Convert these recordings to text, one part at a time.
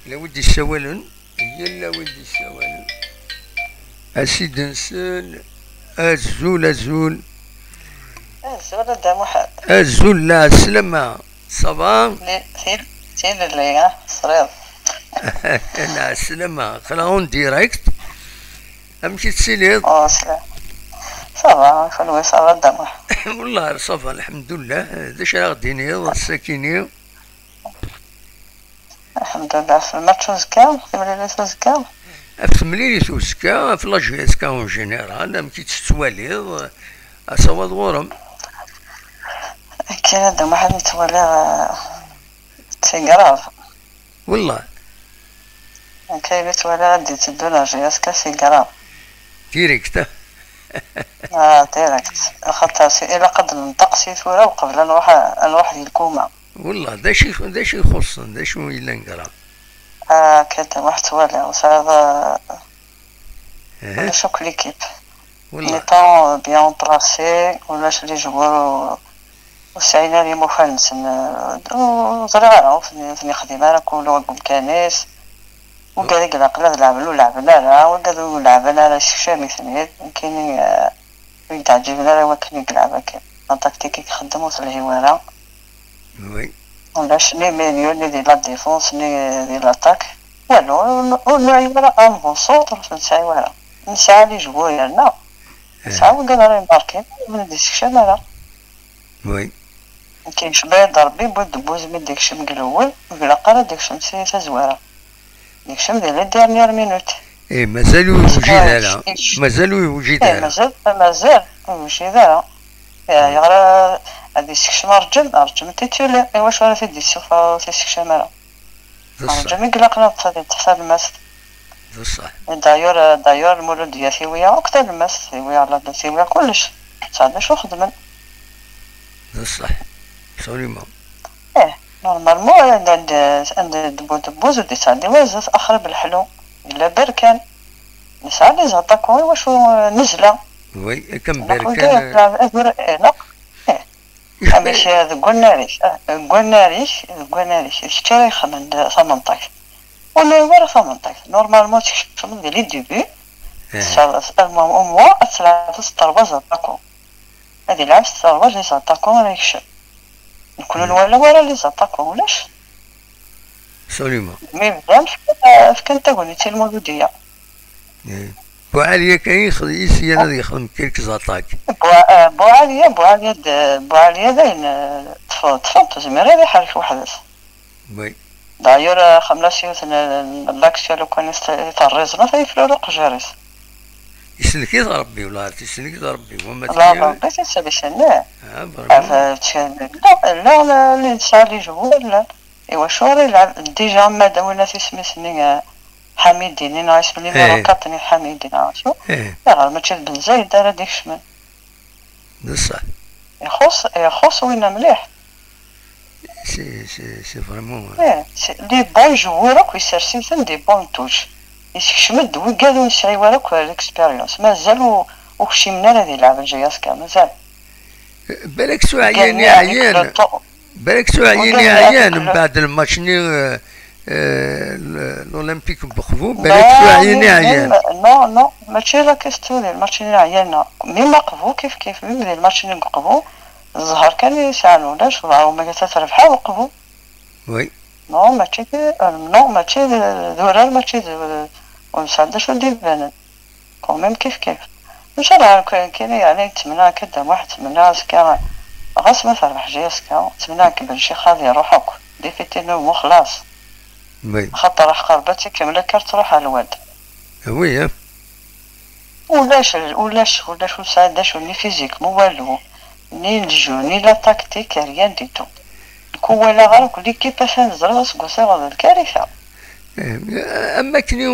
لا ودي السوالن هي لا ودي السوالن اسيد نسل الزول الزول الزول دا محمد الزول لا السلامة ça va سير لي صريض لا السلامة خلا en direct امشي تسيليض او سلام ça va خلوي ça va دا محمد والله ça va الحمد لله هذا شي راه غديني الساكيني الحمد لله في الماتش وزكا في مليلة وزكا في مليلة وزكا في la JSK en général امشي تتواليض اسوا غورم كاين هذا واحد متولي c'est grave والله كاين متولي غادي تدو la JSK c'est grave direct اه direct خاطر الا قد نطق سي ثورة وقبل نروح للكومة والله دا شي يخص دا شو الا نقرا كانت واحد تولي وصعب ولا choc l'équipe والله n'est pas bien placée ولاش les joueurs وسعينا لي مخالنسن وزرعنا في خدمة راه كل كانيس وكذا كذا قلا لعب لعب لا لا وكذا لعب لا لا شامي ثنيت كاين وين تعجبنا راه وكاين يلعب هكا la tactique يخدمو في الهوارة oui ولاش ni milieu ni de la défense ni de l'attaque والو ونوعي un bon centre نسعي والو نسعى les joueurs ديالنا نسعى وكذا راه ماركي من ديك الشمالة oui كاين شباب ضربي بود بوز من داكشي من الاول ولا قرا داكشي مسي تزواره داكشي من les dernières minutes ايه مازالو يوجد هذا مازالو يوجد هذا مازال مازال يوجد هذا يغرا غادي يسكشم رجل رجل titulaire ايوا شو راه تيدي السوفا تيسكشم راه رجل يقلق تحت الماس بصح d'ailleurs المولودية ثيوية أكثر الماس ثيوية على ثيوية كلش صعب شو خدمن بصح absolument ايه normalement عند دبوز ودي تعدي وازت اخر بالحلو الا بركان نسعى les attaquants واش نزله oui كم بركان امش قلنا ليش قلنا ليش كنت راه يخمن 18 ولا ورا 18 normalement تكشف ديال les débuts au moins تلعب trois attaquants هادي لعب trois les attaquants راه يكشف نكونوا ولا ورا les attaquants ولاش absolument mais بدا فكان تاكوني تي المولودية بوعالية كاين يسير هذا يخدم quelques attaques بوعالية باين طفل زمير هذا يحرك وحدس oui d'ailleurs خملا سيوت l'action لو كان يطرزنا فيفلو قجاريس يسلك ربي ولا يسلك ربي وما لا ربي تسالي لا لا لا اللي تسالي joueurs لا ايوا شو راه يلعب déjà ما ولا تسمي حميدين نايس ملي مراكاتني حميدين عرفتو غير ماشي بن زايد راه ديك شمن بصح يخص وين مليح c'est vraiment ايه les bons joueurs راك يسرسيتن des bancs de touche يسكشمد وكادو يسعي وراك l'expérience مازال وكشي من هذه يلعب ال JSK مازال بالك سو عياني عيان بالك سو عياني عيان من بعد الماتش ني الاولمبيك بخفو بالك سو عياني عيان non non ماشي la question ديال الماتش اللي عيانا même قفو كيف كيف même ديال الماتش اللي قفو الزهر كان يسعى ولاش هما تربحا وقفو oui non ماشي non ماشي ذورار ماشي ونسعدش ولدي بان quand même كيف كيف ان شاء الله كاين يعني نتمنى كدا واحد تمنى سكا غاس ما تربح JSK نتمنى كبر شي خاضي روحك définitivement خلاص oui خاطر راح قربتي كاملة كارت تروح على الواد oui ولاش وساعداش ni physiquement والو ni le jeu ni la tactique rien du tout ولا غير l'équipe اش نزرع سكوسي الكارثة اما كني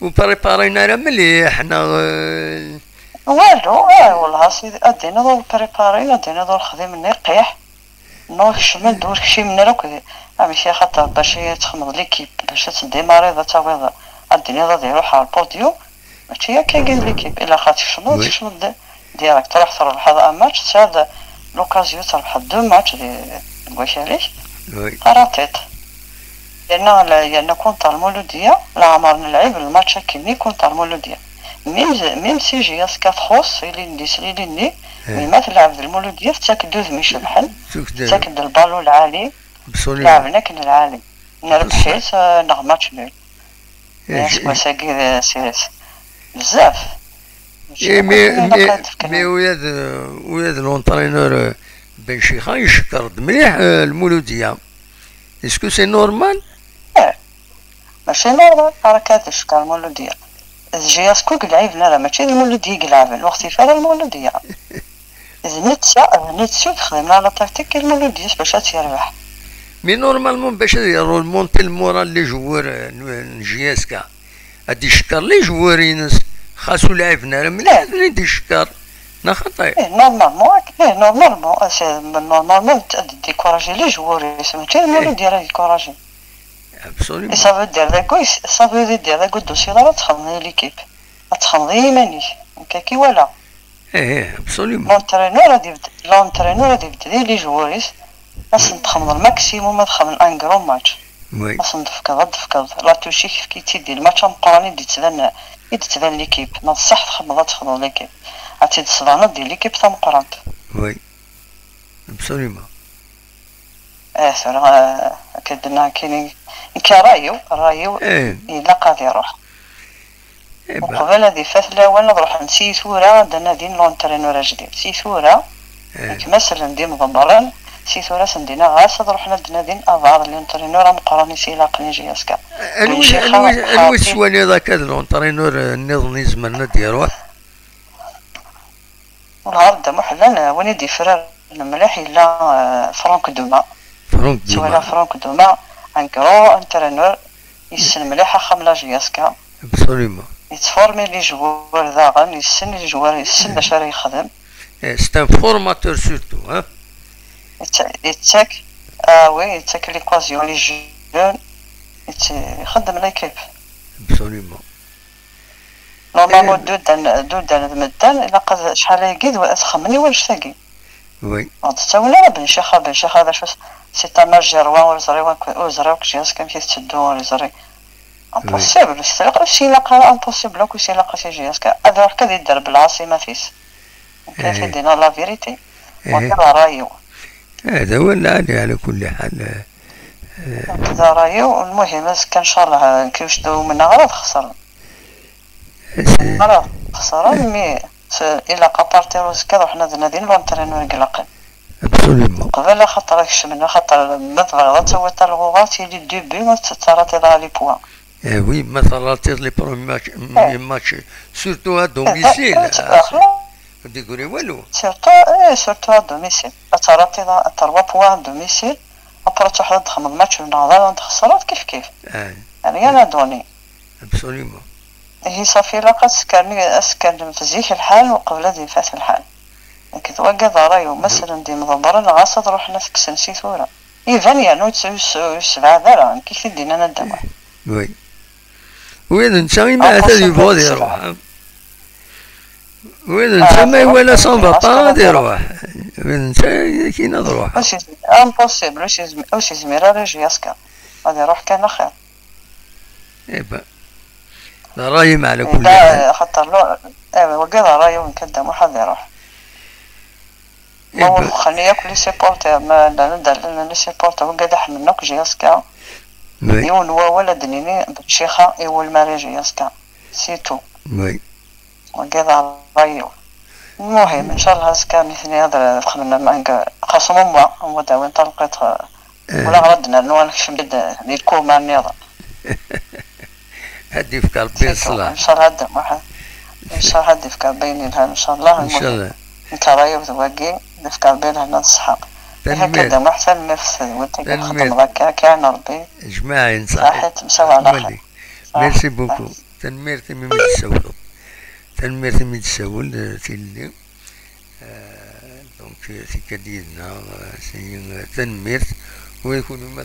وبريبارينا راه مليح حنا والو والله سيدي ادينا دور بريبارينا ادينا دور خديم نقيح نو شمل دور شي من راك ماشي خاطر باش تخمض l'équipe باش تديماري تاويض ادينا غادي يروح على البوديو ماشي هكا كاين l'équipe الا خاطر شمل تشمل direct تروح تربح هذا ماتش تساعد l'occasion تربح deux matchs دي واش علاش oui راتيت لأن contre المولودية العمر نلعب الماتش كيني contre المولودية même si JSK تخص اللي نديس اللي ندي mais ما تلعب المولودية تاك دوز مش بحال تاك البالو العالي لعبنا كن العالي نربحيت نغ match nul ساكي بزاف. إيه mais وياد l'entraîneur بن شيخة يشكر مليح المولودية، est-ce que c'est normal؟ ماشي normal حركات يشكر المولودية. JSK لعبنا راه ماشي المولودية يلعب الوقت فات المولودية نتسا تخدم على tactique المولودية باش تيربح. mais normalement باش remonter ال moral les joueurs JSK غادي يشكر les joueurs ينس خاصو لعبنا راه مليح اللي يشكر نا خطير. إيه normalement، إيه normalement، normalement décourager les joueurs ماشي المولودية راه décourager. absolument. ça veut dire ذاكو ça veut dire ذاكو ال dossier راه تخدمي l'équipe تخدمي يمانيك كي ولا. ايه absolument. l'entraîneur غادي يبدا l'entraîneur غادي يبدا les joueurs خاص تخدم ال maximum تخدم un gros match. oui. خاص تفكر la touche كيف كي تيدي الماتش مقراني تبان l'équipe ما صح تخدم l'équipe عرفتي تصدانا ديال l'équipe تا مقرانت. oui absolument. اه سوري كدنا كاين كرايو رايو الا قادر يروح وقبل هذه فات الاول نروح نسي ثورة درنا دين l'entraîneur جديد سي ثورة كما سلم دي مضبرا سي ثورة سندينا غاس روحنا درنا دين افار l'entraîneur مقراني سي لاقني JSK. انوي سواني ذاك l'entraîneur النظام زمرنا ديروح والعرض محلان وين يدي فرار مليح الا فرانك دوما. فرانك دوما فرانك دوما un gros entraîneur يسن مليح خام la JSK. absolument. يتفورمي les joueurs داغن يسن les joueurs يسن باش راه يخدم. c'est un formateur surtout ها. يتاك اه oui يتاك les occasions les jeunes يخدم l'équipe. absolument. normalement دودان مدان الا قد شحال يقيد تخمني واش تاقي. oui. تاولا بن شيخ بن شيخ هذا شو c'est un Algérois وزريو JSK كيف تسدو وزري impossible استلقى شي لاقى impossible كل شي لاقى شي JSK هذا روح كذا يدرب بالعاصمة فيس كيف دينا la vérité وكذا رايو. هذا هو العالي على كل حال هذا رايو. المهم كان ان شاء الله كيوجدوا من غرض خسر غرض خسر mais الى قطرتي روزكا رحنا درنا دين l'entraîneur قلقل. absolument. قبل خاطر كشمنا خاطر ما تبغى تا الغوغات اللي début ما تراطي les points. eh oui ما تراطي les premiers matchs surtout à domicile ديكوري والو. surtout ايه surtout à domicile تراطي 3 points domicile après تروح تخمم الماتش ونهضر تخسرات كيف كيف. يعني انا donné. absolument. هي صافي لاقا سكرني في زيك الحال وقبل هذه فات الحال. كتوقع رايو مثلا دي مضبرة الغاصة تروح نفك سنسي ثورة إيفان يعني سبعة ذرا كيف تدينا أنا الدواء. oui وين انت ما هذا يبغى يروح وين انت ما ولا ça va pas يروح وين انت كاين تروح impossible واش زميرة راه JSK غادي يروح كان خير. eh ben رايي على كل حال خاطر لو ايوا وقع رايو نكدم واحد يروح ما خلي ياكل les supporters ما لا les supporters وقع حملناك JSK يون هو ولد نيني بن شيخة يول ماري JSK c'est tout. oui وقع رايو. المهم ان شاء الله سكان اثنين هذا خدمنا معك خاصهم هما داوين طلقت ولا غردنا نو نكشف بدا الكوما النظام. هدي في ربي الصلاح ان شاء الله هدا واحد ان شاء الله هدي في بيني ان شاء الله. ان شاء الله انت رايو تواقي في ربي هنا الصحة هكذا ما احسن نفس وانت كتخدم هكا كان ربي جماعي صحيح تمساو على خير. merci beaucoup. تنميرتي ميمي تسول تنميرتي ميمي تسول تيلي donc سي كديدنا سي تنميرت ويكون ما